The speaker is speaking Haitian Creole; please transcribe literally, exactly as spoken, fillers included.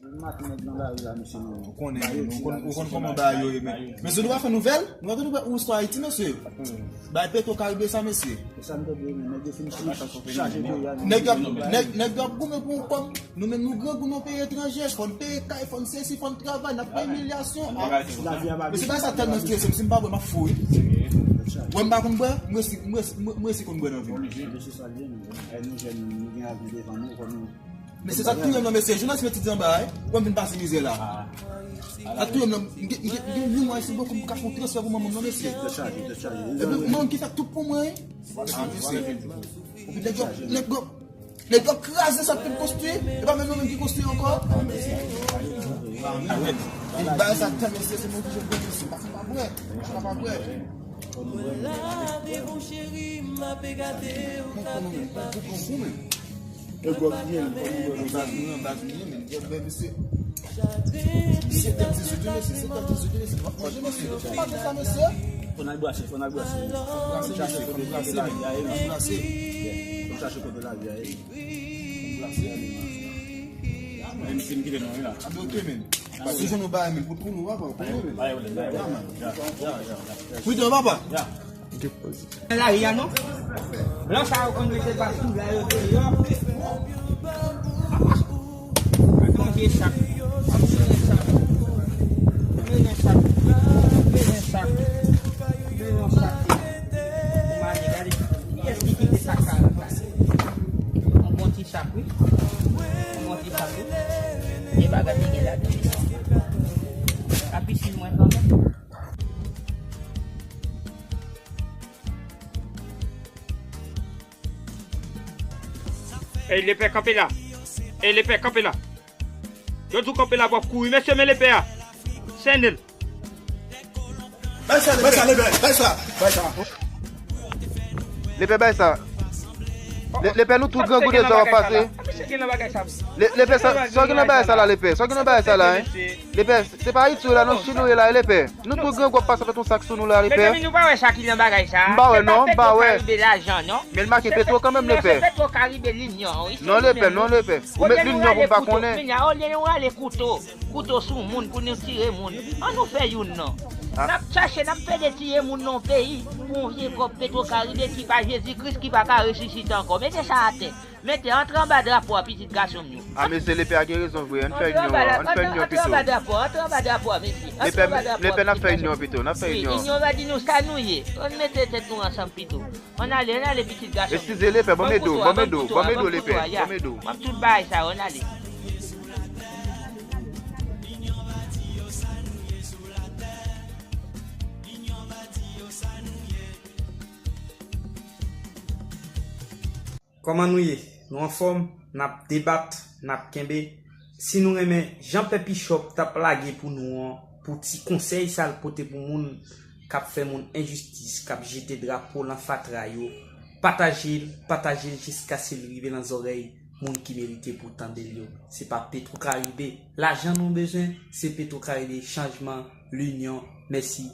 Maten nèg nan lari la, mesye, nou. Ou konnen, ou konn, ou konn kòman bagay yo ye, men. Mesye, nou pa fè nouvèl? Nou pa tande ou istwa Ayiti, mesye. Bay Petro Karibe sa, mesye. E sa m tande, men, nèg yo fin chaje peyi a, nèg yo ap, nèg, nèg yo ap goumen pou yon kòb. Nou menm nou grangou nan peyi etranje, fò n peye kay, fò n sesi, fò n travay, n ap pran imilyasyon. Mesye, bagay sa tèlman strese m, si m pa bwè, m ap fou, wi. Wè m pa konn bwè, m resi, m resi, m resi konn bwè nan vi m. Mesye, sa l ye, men. E nou jèn, nou gen avni devan nou, fò nou Men se sa k touye m nan, mesye. Jounalis met etidyan anba a, wi. Wè m vin pase mizè la. Sa k touye m nan, m gen, m gen, m gen yon mwa isit, bòkò m ka fè yon transfè pou manman m nan, mesye. Tèt chaje, tèt chaje. Epi manman m ki fè tout pou mwen, wi. Ah, mesye. Epi nèg yo, nèg yo, nèg yo kraze sa k fin konstwi. E pa menm yo menm ki konstwi ankò. Ah, mesye. E bagay sa k fè, mesye, se mwen oblije bwè, mesye. M pa ka pa bwè. M pa ka pa bwè. Mwen la devan w cheri, m ape gade w, ka pi pa pi. E gwòg li ye, li konn bwè nan baz li an, baz li ye, men. Gwòg bwè, mesye. Sektè dizuit, mesye, sektè dizuit, mesye, w ap manje, mesye. Ou pa di sa, mesye? Fò n al brase, fò n al brase. Fò n brase, mesye, fò n brase, men. Fò n brase. Fò n chache kote lavi a ye. Fò n brase, ale. Menm si m kite nou la. Abe, ok, men. Toujou nou bay, men, pou, pou nou, papa, pou nou, men. Bay, bay, bay. Ya, man. Ya, ya, ya, ya. Pridon, papa. Ya. Lari a non. Blan sa yo konn mete pa sou la yo deyò. Manje chak. Manje chak. Manje chak. Manje chak. Manje chak. Kiyès ki kite sak sa nan plas? Yon bon ti sak, wi. Yon bon ti sak, wi. E bagay ki gen ladan. Lapisin mwen kanmenm. Ey, lepè, kanpe la. Ey, lepè, kanpe la. Yo di w kanpe la, w ap kouri. Mesye, men lepè a. Sennen l. Bay sa, lepè. Bay sa, lepè. Bay sa. Bay sa. Lepè, bay sa. Le-, lepè, nou tout grangou deja w ap pase. Le-, lepè, sa, sa w gen nan bagay sa la, lepè? Sa w gen nan bagay sa la, hein? Lepè, se pa Ayiti w ye la, non, Chili w ye la, lepè. Nou tout grangou ap pase avèk yon sak sou nou la, lepè. Mezanmi, nou pa wè sa ki nan bagay sa? M pa wè, non, m pa wè. Se pa Petro Karibe lajan, non. Men l make Petro kanmenm, lepè. Se Petro Karibe linyon, wi. Non, lepè, non, lepè. Ou met linyon pou m pa konnen. Olye nou rale kouto. Kouto sou moun pou nou tire moun. An nou fè youn non. Ah. N ap chache, n ap pede tiye moun nan yon peyi pou yon vye kòb Petro Karibe ki pa Jezi Kris ki pa ka resisite ankò. Mete sa atè. Mete, antre anba drapo a, pitit gason m yo. Ah, mesye, lepè a gen rezon vre. Ann fè inyon an. Ann fè inyon pito. Antre anba drapo a, antre anba drapo a, mesye. Antre anba drapo a, pitit gason m. Lepè, n ap fè inyon pito. N ap fè inyon. Wi, inyon va di nou sa nou ye. Ann mete tèt nou ansanm pito. Ann ale, ann ale, pitit gason m. Eskize, lepè, ban m ede w, ban m ede w, ban m ede w, lepè, ban m ede w. Ban m tout bagay sa yo, ann ale. Kòman nou ye? Nou anfòm? N ap debat, n ap kenbe. Si nou renmen jan Pè Pichòp t ap lage pou nou an, pou ti konsèy sa l pote pou moun k ap fè moun enjistis, k ap jete drapo lan fatra yo, pataje l, pataje l jiskaske l rive lan zòrèy moun ki merite pou tande l yo. Se pa Petro Karibe lajan nou bezwen, se Petro Karibe chanjman, linyon. Mèsi.